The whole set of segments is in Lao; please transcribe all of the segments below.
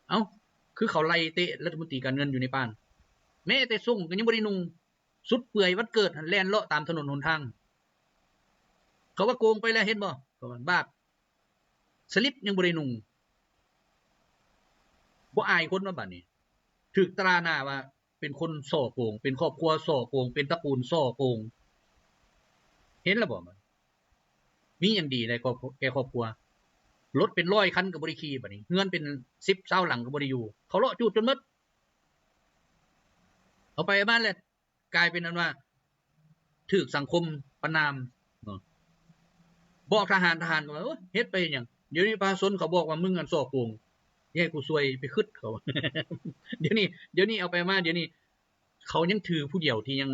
ເອົ້າ ຄືເຂົາໄລ່ເຕະລັດຖະມົນຕີການເງິນຢູ່ເນປານ ແມ້ແຕ່ຊົງກໍຍັງບໍ່ໄດ້ນຸ່ງ ສຸດເປື່ອຍວັນເກີດຫັ້ນແລ່ນເລາະຕາມຖະໜົນຫົນທາງ. ເຂົາວ່າໂກງໄປແລ້ວເຫັນບໍ່? ເຂົາວ່າບາບ ສະລິບຍັງບໍ່ໄດ້ນຸ່ງ. ບໍ່ອາຍຄົນວ່າບາດນີ້ ຖືກຕຣາໜ້າວ່າເປັນຄົນສໍ້ໂກງ ເປັນຄອບຄົວສໍ້ໂກງ ເປັນຕະກູນສໍ້ໂກງ. ເຫັນແລ້ວບໍ່? ມີຫຍັງດີໃນຄອບ ແກ່ຄອບຄົວ? ລົດເປັນຮ້ອຍຄັນກໍບໍ່ໄດ້ຂີ່ ບາດນີ້ເຮືອນເປັນສິບຊາວຫຼັງກໍບໍ່ໄດ້ຢູ່. ເຂົາເລາະຈູດຈົນໝົດ. ເອົາໄປເອົາມາແລ້ວ ກາຍເປັນອັນວ່າຖືກສັງຄົມປະນາມເນາະ. ບອກທະຫານ ທະຫານກໍວ່າ ໂອ້ຍ ເຮັດໄປຫຍັງ? ດຽວນີ້ປະຊາຊົນເຂົາບອກວ່າ ມຶງອັນສໍ້ໂກງ ຢ່າໃຫ້ກູຊ່ວຍໄປຄຶດເຂົາ. ດຽວນີ້ ດຽວນີ້ເອົາໄປມາ ດຽວນີ້ເຂົາຍັງຖືຜູ້ດຽວທີ່ຍັງ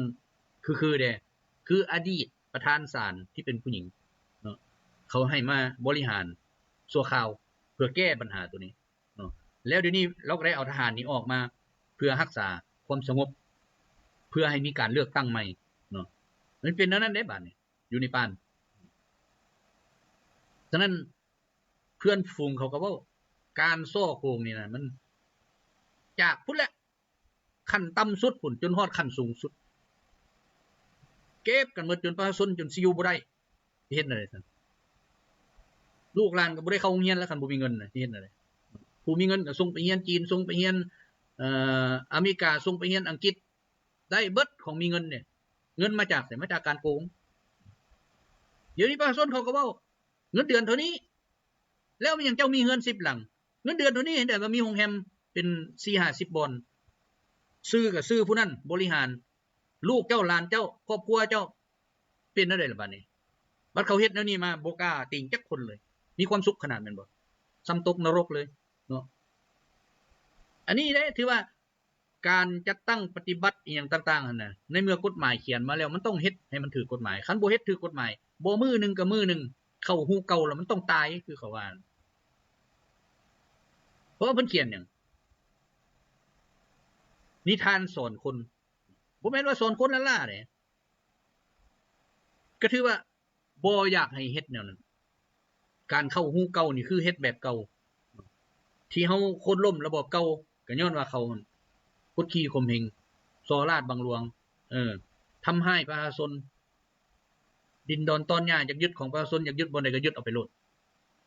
ຄືໆແດ່ ຄືອະດີດປະທານສານທີ່ເປັນຜູ້ຍິງເນາະ ເຂົາໃຫ້ມາບໍລິຫານຊົ່ວຄາວ ເພື່ອແກ້ບັນຫາໂຕນີ້ ເນາະ. ແລ້ວດຽວນີ້ລາວກໍໄດ້ເອົາທະຫານນີ້ອອກມາເພື່ອຮັກສາຄວາມສະຫງົບ ເພື່ອໃຫ້ມີການເລືອກຕັ້ງໃໝ່ເນາະ. ມັນເປັນແນວນັ້ນເດ້ບາດນີ້ ຢູ່ໃນປານ. ສະນັ້ນເພື່ອນຝູງເຂົາກໍເວົ້າ ການສໍ້ໂກງນີ້ນະ ມັນຈາກພຸ້ນແຫຼະ ຂັ້ນຕ່ຳສຸດພຸ້ນ ຈົນຮອດຂັ້ນສູງສຸດ ເກັບກັນໝົດ ຈົນປະຊາຊົນຈົນຊິຢູ່ບໍ່ໄດ້. ຊິເຮັດແນວໃດຊັ້ນ? ລູກຫຼານກໍບໍ່ໄດ້ເຂົ້າໂຮງຮຽນແລ້ວ ຄັນບໍ່ມີເງິນນະ ຊິເຮັດແນວໃດ? ຜູ້ມີເງິນກໍສົ່ງໄປຮຽນຈີນ ສົ່ງໄປຮຽນ ເອີ ອາເມລິກາ ສົ່ງໄປຮຽນອັງກິດ ໄດ້ເບິດ ຂອງມີເງິນນີ້. ເງິນມາຈາກໃສ? ມາຈາກການໂກງ. ດຽວນີ້ປະຊາຊົນເຂົາກໍເວົ້າ ເງິນເດືອນເທົ່ານີ້ ແລ້ວເປັນຫຍັງເຈົ້າມີເຮືອນສິບຫຼັງ? ເງິນເດືອນເທົ່ານີ້ ເຫັນໄດ້ວ່າມີໂຮງແຮມເປັນສີ່ຫ້າສິບບ່ອນ ຊື່ກໍຊື່ຜູ້ນັ້ນບໍລິຫານ ລູກເຈົ້າ ຫຼານເຈົ້າ ຄອບຄົວເຈົ້າ ເປັນແນວໃດລະບາດນີ້? ບັດເຂົາເຮັດແນວນີ້ມາ ບໍ່ກ້າຕີງຈັກຄົນເລີຍ. ມີຄວາມສຸກຂະໜາດແມ່ນບໍ່? ສ່ຳຕົກນະລົກເລີຍເນາະ. ອັນນີ້ເດ້ ຖືວ່າການຈັດຕັ້ງປະຕິບັດອີ່ຫຍັງຕ່າງໆຫັ້ນນະ ໃນເມື່ອກົດໝາຍຂຽນມາແລ້ວ ມັນຕ້ອງເຮັດໃຫ້ມັນຖືກກົດໝາຍ. ຄັນບໍ່ເຮັດຖືກກົດໝາຍ ບໍ່ມື້ໜຶ່ງກໍມື້ໜຶ່ງ ເຂົ້າຮູເກົ່າແລ້ວມັນຕ້ອງຕາຍ ຄືເຂົາວ່າ. ເພາະວ່າເພິ່ນຂຽນຫຍັງ? ນິທານສອນຄົນ. ບໍ່ແມ່ນວ່າສອນຄົນລ້າໆເດ້ ກໍຖືວ່າບໍ່ຢາກໃຫ້ເຮັດແນວນັ້ນ. ການເຂົ້າຮູເກົ່ານີ້ຄືເຮັດແບບເກົ່າ ທີ່ເຮົາໂຄ່ນລົ້ມລະບອບເກົ່າ ກໍຍ້ອນວ່າເຂົາກົດຂີ່ຂົ່ມເຫງ ສໍ້ລາດບັງຫຼວງ ເອີ ທຳຮ້າຍປະຊາຊົນ. ດິນດອນຕອນຫຍ້າຢາກຍຶດຂອງປະຊາຊົນ ຢາກຍຶດບ່ອນໃດກໍຍຶດເອົາໄປໂລດ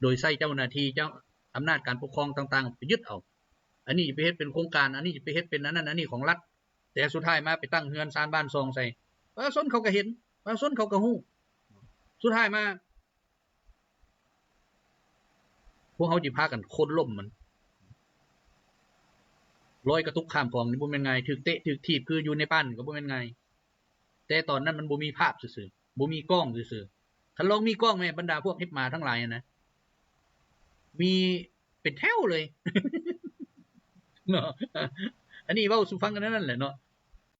ໂດຍໃຊ້ເຈົ້າໜ້າທີ່ ເຈົ້າອຳນາດການປົກຄອງຕ່າງໆໄປຍຶດເອົາ. ອັນນີ້ຈະໄປເຮັດເປັນໂຄງການ ອັນນີ້ຈະໄປເຮັດເປັນອັນນັ້ນອັນນີ້ຂອງລັດ ແຕ່ສຸດທ້າຍມາໄປຕັ້ງເຮືອນຊານບ້ານຊ່ອງໃສ່ ປະຊາຊົນເຂົາກໍເຫັນ ປະຊາຊົນເຂົາກໍຮູ້. ສຸດທ້າຍມາ ພວກເຮົາຊິພາກັນໂຄ່ນລົ້ມມັນ. ລອຍກະຕຸກຂ້າມຂອງນີ້ບໍ່ແມ່ນງ່າຍ ຖືກເຕະຖືກຖີບ ຄືຢູ່ໃນປານກໍບໍ່ແມ່ນງ່າຍ. ແຕ່ຕອນນັ້ນມັນບໍ່ມີພາບຊື່ໆ ບໍ່ມີກ້ອງຊື່ໆ. ຄັນລອງມີກ້ອງແມ້ ບັນດາພວກເຫັບໝາທັງຫຼາຍຫັ້ນນະ ມີເປັນແຖວເລີຍເນາະ. ອັນນີ້ເວົ້າສູ່ຟັງກັນນັ້ນແຫຼະເນາະ.